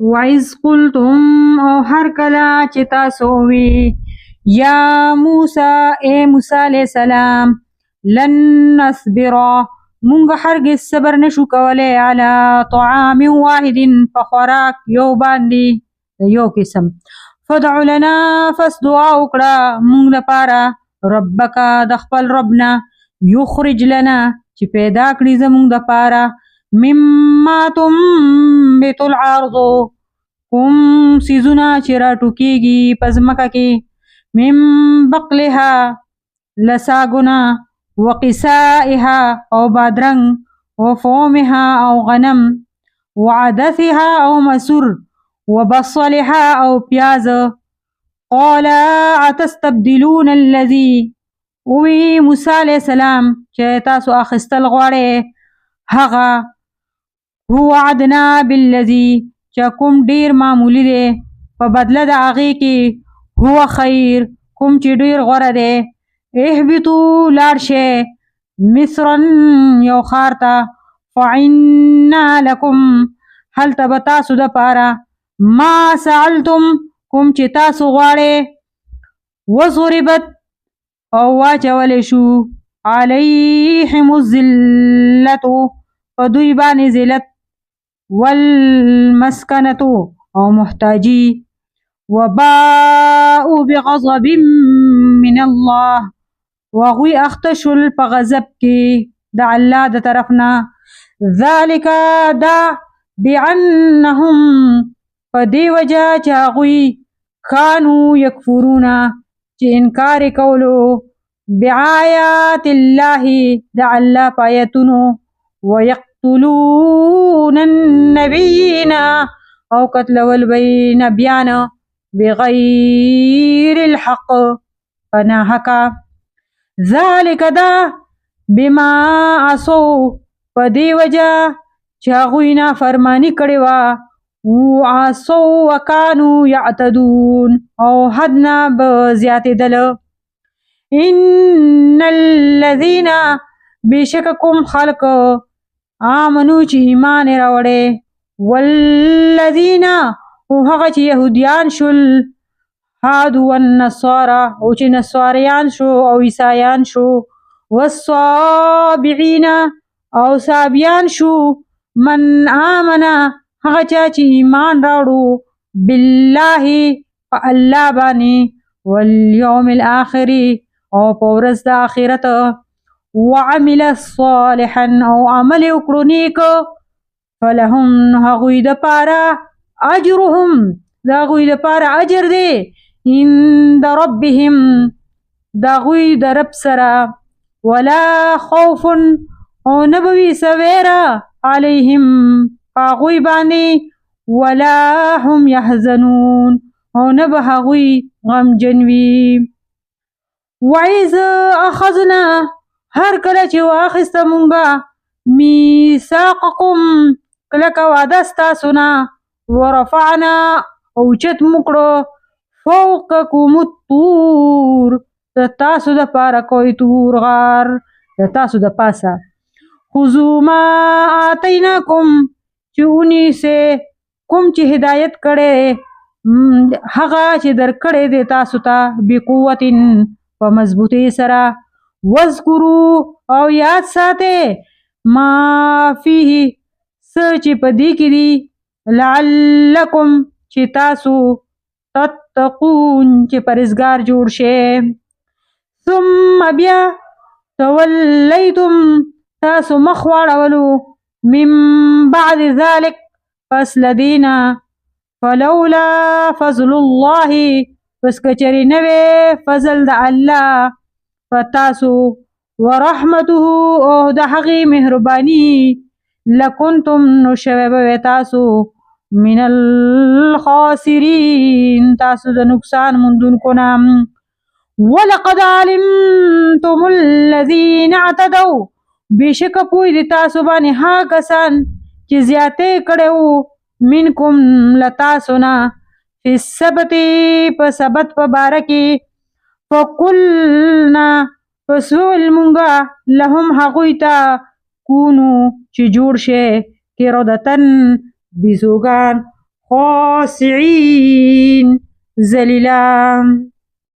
وَإِذْ قُلْتُمْ او هر کله چې تاسو وی یا موسی، ای موسی علیہ السلام، لن نصبر، مونږ هرگز صبر نشو کولی، علی طعام واحد، په خوراک یو باندې، یو قسم، فدع لنا، فس دعا وکړه مونږ لپاره، ربک، د خپل ربنا، یخرج لنا، چې پیدا کړي زمونږ دپاره، مما تنبت الارض، کوم څیزونه چې راټوکېږي په ځمکه کې، من بقلها، له ساګونه، وقثائها، او بادرنګ، وفومها، او غنم، وعدسها، او مسور، وبصلها، او پیاز. قال اتستبدلون الذي، وی موسی علیه السلام چې تاسو اخیستل غواړئ هغه، هو ادنا بالذي، چې کوم ډیر معمولی دی، په بدله د هغې کې هو خیر، کوم چې ډیر غوره دی؟ اهبطو، لاړ شئ، مصرا، یو ښار ته، فعنا لکم، هلته به تاسو دپاره، ما سألتم، کوم چې تاسو غواړئ. وضربت، او واچولی شو، علیهم الذلة، په دوی باندې ذلت، والمسکنة، او محتاجي، وباءوا بغضب من الله، وهغوی اخته شول په غضب کې د الله د طرف نه. ذلک، دا، بأنهم، په دې وجه چې هغوی، کانو یکفرون، چې انکار یې کولو، بعایات الله، د الله په آیتونو، ویقتلون النبیین، او قتلول به یې نبیان، بغیر الحق، په ناحقه. ذلک، دا، بما عصوا، په دې وجه چې هغوی نافرماني کړې وه، وعصوا وکانو یعتدون، او حد نه به زیاتېدل. ان الذین، بېشکه کوم خلق، آمنو، چې ایمان یې راوړی، والذین، او هغه چې یهودیان شول، هادو والنصارى، او چې نصاریان شو او عیسایان شو، والصابعین، او صابیان شو، من آمن، هغه چا چې ایمان راوړو، بالله، په الله باندې، والیوم الاخر، او په ورځ د آخرت، وعمل صالحا، او عمل یې وکړو نیک، فلهم، هغوی دپاره، اجرهم، د هغوی دپاره اجر دی، عند ربهم، د هغوی د رب سره، ولا خوف، او نه به وي څه ویره، علیهم، په هغوی باندې، ولا هم یحزنون، او نه به هغوی غمجن وي. وَإِذْ أخذنا، هر کله چې واخیسته مونږه، میثاقکم، کلکه وعده ستاسو نه، ورفعنا، اوچت مو کړو، فوقکم الطور، د تاسو دپاره کوه طور غار د تاسو د پاسه، خذو ما آتیناکم، چې ونیسئ کوم چې هدایت کړی هغه چې درکړی دی تاسو ته، بقوة، په مضبوطۍ سره، واذکروا، او یاد ساتئ، ما فیه، څه چې په دې کې دي، لعلکم، چې تاسو، تتقون، چې پرهېزګار جوړ شئ. ثم، بیا، تولیتم، تاسو مخ واړولو، من بعد ذلک، پس له دې نه، فلولا فضل الله، پس که چېرې نه وی فضل د الله په تاسو، ورحمته، او د هغې مهرباني، لکنتم، نو شوی به وی تاسو، من الخاسرین، تاسو د نقصان موندونکو نه. ولقد علمتم الذین اعتدوا، بېشکه پوه دي تاسو باندې هغه کسان چې زیاتی کړی وو، منکم، له تاسو نه، فی السبت، په سبت په باره کې، فقلنا، پس وویل مونږه، لهم، هغوی ته، کونو، چې جوړ شئ، قردة، بیزوګان، خاشعين، ذليلا.